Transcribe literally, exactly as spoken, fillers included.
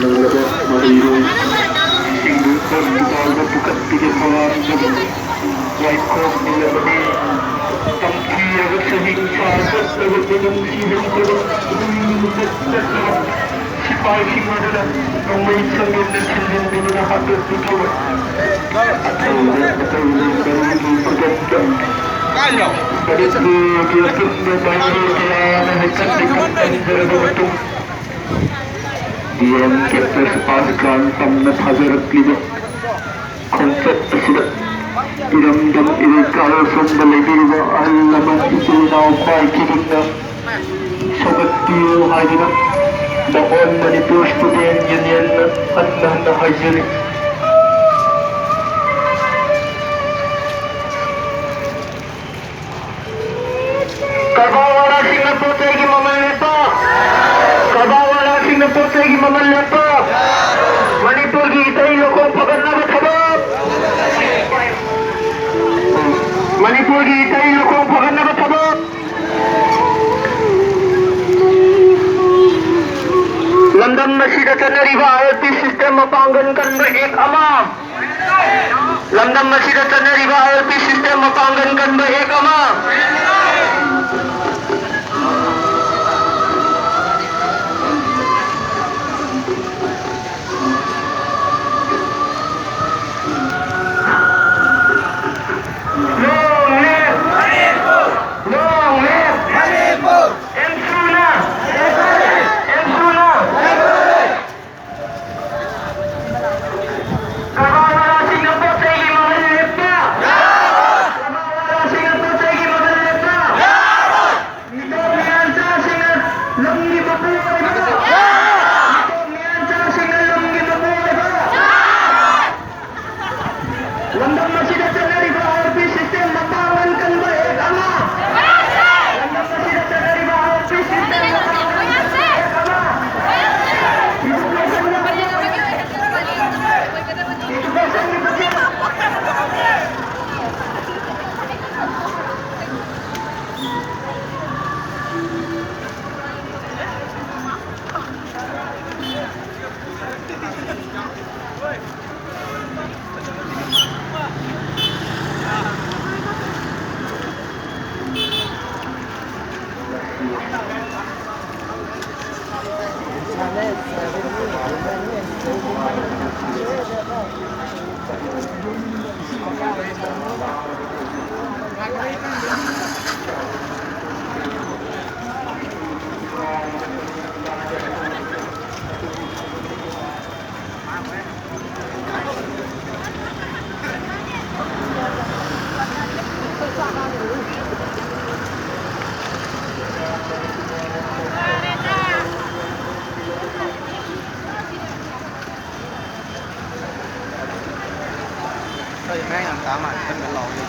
ꯅꯪꯂꯕ ꯃꯍꯩꯔꯣꯏꯁꯤꯡꯕꯨ ꯈꯣꯟ ꯇꯥꯕ ꯄꯨꯈꯠꯄꯤꯒꯦ ꯊꯋꯥꯟꯗꯨꯅ꯫ ꯋꯥꯏꯈꯣꯡ ꯅꯤꯜꯂꯕꯅꯤ꯫ ꯇꯝꯊꯤꯔꯕ ꯁꯍꯤꯡꯁꯥ ꯆꯠꯂꯕ ꯃꯤꯅꯨꯡꯁꯤ ꯍꯩꯇꯕ ꯎꯏꯅ ꯆꯠꯂꯕ ꯁꯤꯐꯥꯏꯁꯤꯡ ꯑꯗꯨꯅ ꯅꯣꯡꯃꯩ ꯁꯪꯒꯦꯟꯗ ꯊꯤꯟꯖꯤꯟꯕꯤꯗꯨꯅ ꯍꯥꯠꯇꯣꯛꯄꯤꯈꯤꯕ꯫ ꯑꯊꯧꯕ ꯑꯇꯧꯕ ꯃꯔꯨꯒꯤ ꯈꯨꯗꯛꯇ ꯃꯅꯤꯄꯨꯔꯒꯤ ꯑꯄꯨꯟꯕ ꯃꯍꯩꯔꯣꯏ ꯀꯌꯥꯅ ꯍꯩꯀꯠ ꯂꯩꯀꯠ ꯇꯝꯖꯔꯕ ꯃꯇꯨꯡ D M campus pass ground ꯇꯝꯅ ꯊꯥꯖꯔꯛꯂꯤꯕ ꯈꯣꯡꯆꯠ ꯑꯁꯤꯗ ꯏꯔꯝꯗꯝ ꯏꯔꯩꯀꯥꯏ ꯑꯁꯣꯝꯗ ꯂꯩꯕꯤꯔꯤꯕ ꯑꯍꯜ ꯂꯃꯟ ꯏꯆꯤꯜ ꯏꯅꯥꯎ ꯈ꯭ꯋꯥꯏ ꯈꯨꯗꯤꯡꯅ ꯁꯧꯒꯠꯄꯤꯌꯨ ꯍꯥꯏꯗꯨꯅ ꯗ ꯑꯣꯜ ꯃꯅꯤꯄꯨꯔ ꯁ꯭ꯇꯨꯗꯦꯟ ꯌꯨꯅꯤꯌꯟꯅ ꯍꯟꯅ ꯍꯟꯅ ꯍꯥꯏꯖꯔꯤ꯫ ꯀꯔꯕꯥꯔ ꯋꯥꯂꯥꯁꯤꯡꯅ ꯄꯣꯠ ꯆꯩꯒꯤ ꯃꯃꯜ ꯂꯦꯞꯄ꯫ ꯀꯔꯕꯥꯔ ꯋꯥꯂꯥꯁꯤꯡꯅ ꯄꯣꯠ ꯆꯩꯒꯤ ꯃꯃꯜ ꯂꯦꯞꯄ꯫ ꯃꯅꯤꯄꯨꯔꯒꯤ ꯏꯊꯩ ꯂꯧꯈꯣꯡ ꯐꯒꯠꯅꯕ ꯊꯕꯛ꯫ ꯃꯅꯤꯄꯨꯔꯒꯤ ꯏꯊꯩ ꯂꯧꯈꯣꯡ ꯐꯒꯠꯅꯕ ꯊꯕꯛ꯫ ꯂꯝꯗꯝ ꯑꯁꯤꯗ ꯆꯠꯅꯔꯤꯕ ILP system ꯃꯄꯥꯡꯒꯜ ꯀꯟꯕ act ꯑꯃ꯫ ꯂꯝꯗꯝ ꯑꯁꯤꯗ ꯆꯠꯅꯔꯤꯕ ILP system ꯃꯄꯥꯡꯒꯜ ꯀꯟꯕ act ꯑꯃ꯫ Long live! Long live! ꯑꯦꯝꯁꯨꯅ! ꯑꯦꯝꯁꯨꯅ! ꯀꯔꯕꯥꯔ ꯋꯥꯂꯥꯁꯤꯡꯅ ꯄꯣꯠ ꯆꯩꯒꯤ ꯃꯃꯜ ꯂꯦꯞꯄ! ꯀꯔꯕꯥꯔ ꯋꯥꯂꯥꯁꯤꯡꯅ ꯄꯣꯠ ꯆꯩꯒꯤ ꯃꯃꯜ ꯂꯦꯞꯄ! ꯃꯤꯇꯣꯞ ꯃꯤꯌꯥꯟꯆꯥꯁꯤꯡꯅ ꯂꯝꯒꯤ ꯃꯄꯨ ꯑꯣꯏꯕ! ꯃꯤꯇꯣꯞ ꯃꯤꯌꯥꯟꯆꯥꯁꯤꯡꯅ ꯂꯝꯒꯤ ꯃꯄꯨ ꯑꯣꯏꯕ! ꯂꯝꯗꯝ ꯑꯁꯤꯗ ꯆꯠꯅꯔꯤꯕ ILP system ꯃꯄꯥꯡꯒꯜ ꯀꯟꯕ act ꯑꯃ! ꯂꯝꯗꯝ ꯑꯁꯤꯗ ꯆꯠꯅꯔꯤꯕ ILP system ꯃꯄꯥꯡꯒꯜ ꯀꯟꯕ act ꯑꯃ! Education ꯒꯤ budget! Education ꯒꯤ budget! ꯑꯩꯈꯣꯏ ꯃꯌꯥꯡ ꯌꯥꯝ ꯇꯥ ꯃꯥꯜꯂꯦ, ꯀꯟꯅ ꯂꯥꯎꯔꯤ꯫